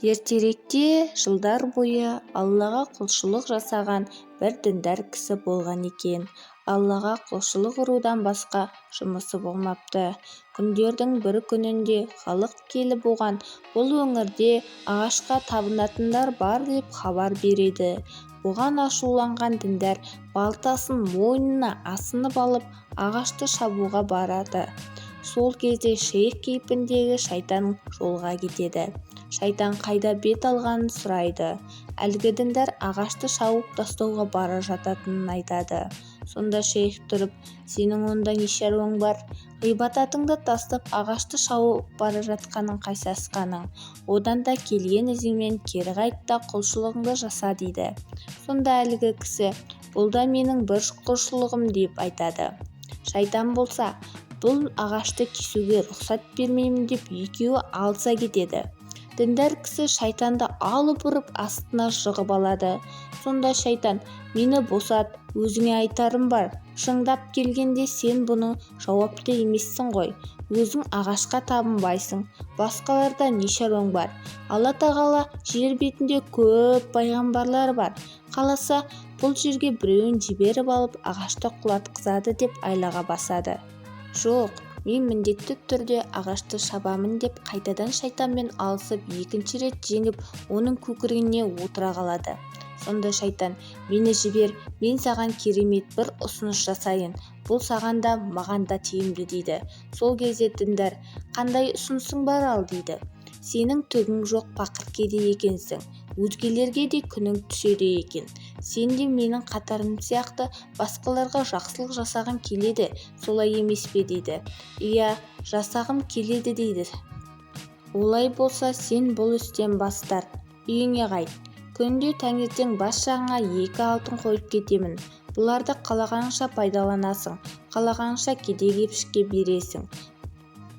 Ертеректе жылдар бойы Аллаға құлшылық жасаған бір діндар кісі болған екен. Аллаға құлшылық ұрудан басқа жұмысы болмапты. Күндердің бір күнінде халық келіп оған бұл өңірде ағашқа табынатындар бар деп хабар береді. Бұған ашуланған діндар балтасын мойнына асынып алып, ағашты шабуға барады. Сол кезде шейх кейпіндегі шайтан жолға кетеді. Шайтан қайда бет алғанын сұрайды. Әлгі діндар ағашты шауып тастауға бара жататынын айтады. Сонда шейх тұрып, сенің онда не шаруаң бар? Ғибадатыңды тастап, ағашты шауып бара жатқаның қай сасқаның? Одан да келген ізіңмен кері қайт та құлшылығыңды жаса дейді. Сонда әлгі кісі, бұл да менің бір құлшылығым деп айтады. Шайтан болса, бұл ағашты кесуге рұқсат бермеймін деп екеуі алыса кетеді. Діндар кісі шайтанды алып ұрып астына жығып алады. Сонда шайтан, мені босат, өзіңе айтарым бар. Шындап келгенде сен бұны жауапты емессің ғой. Өзің ағашқа табынбайсың, басқаларда не шаруаң бар? Алла тағала жер бетінде көп пайғамбарлар бар. Қаласа, бұл жерге біреуін жіберіп алып, ағашты құлатқызады деп айлаға басады. Жоқ, мен міндетті түрде ағашты шабамын деп қайтадан шайтанмен алысып, екінші рет жеңіп, оның көкірегіне отыра қалады. Сонда шайтан, мені жібер, мен саған керемет бір ұсыныс жасайын, бұл саған да, маған да тиімді дейді. Сол кезде діндар, қандай ұсынысың бар ал дейді. Сенің түгің жоқ пақыр кедей екенсің, өзгелерге де күнің түседі екен. Сен де менің қатарым сияқты басқаларға жақсылық жасағың келеді, солай емес пе дейді. Иә, жасағым келеді дейді. Олай болса, сен бұл істен бас тарт, үйіңе қайт. Күнде таңертең бас жағыңа 2 алтын қойып кетемін. Бұларды қалағаныңша пайдаланасың, қалағаныңша кедей-кепшікке бересің.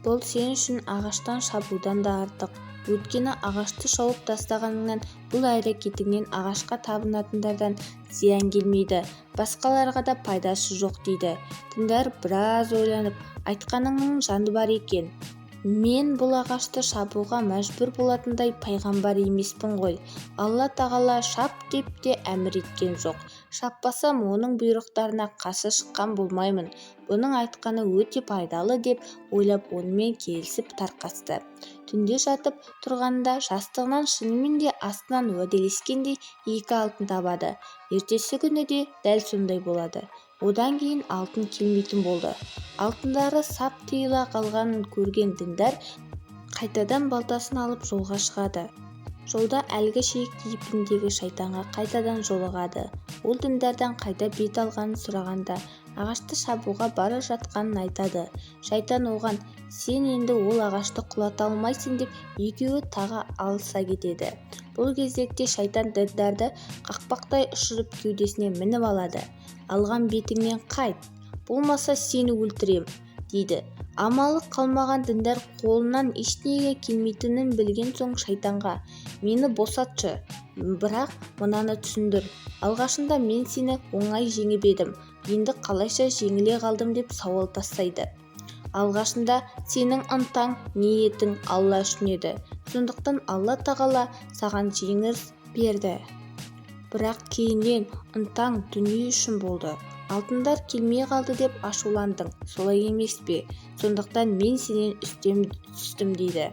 Бұл сен үшін ағаштан шабудан да артық. Өйткені ағашты шауып тастағаныңнан, бұл әрекетіңнен ағашқа табынатындардан зиян келмейді, басқаларға да пайдасы жоқ дейді. Діндар біраз ойланып, айтқаныңның жаны бар екен. Мен бұл ағашты шабуға мәжбүр болатындай пайғамбар емеспін ғой. Алла тағала шап деп те әмір еткен жоқ. Шаппасам, оның бұйрықтарына қарсы шыққан болмаймын. Бұның айтқаны өте пайдалы деп ойлап, онымен келісіп тарқасты. Түнде жатып тұрғанында жастығынан шынымен де астынан уәделескендей 2 алтын табады. Ертесі күні де дәл сондай болады. Одан кейін алтын келмейтін болды. Алтындары сап тыйыла қалғанын көрген діндар қайтадан балтасын алып жолға шығады. Жолда әлгі шейх кейпіндегі шайтанға қайтадан жолығады. Ол діндардан қайда бет алғанын сұрағанда, ағашты шабуға бара жатқанын айтады. Шайтан оған, сен енді ол ағашты құлата алмайсың деп екеуі тағы алыса кетеді. Бұл кезекте шайтан діндарды қақпақтай ұшырып кеудесіне мініп алады. Алған бетіңнен қайт, болмаса сені өлтірем, дейді. Амалы қалмаған діндар қолынан ештеңе келмейтінін білген соң шайтанға, мені босатшы, бірақ мынаны түсіндір. Алғашында мен сені оңай жеңіп едім, енді қалайша жеңіле қалдым деп сауал тастайды. Алғашында сенің ынтаң, ниетің Алла үшін еді. Сондықтан Алла тағала саған жеңіс берді. Бірақ кейіннен ынтаң дүние үшін болды. Алтындар келмей қалды деп ашуландың, солай емес пе? Сондықтан мен сенен үстем түстім дейді.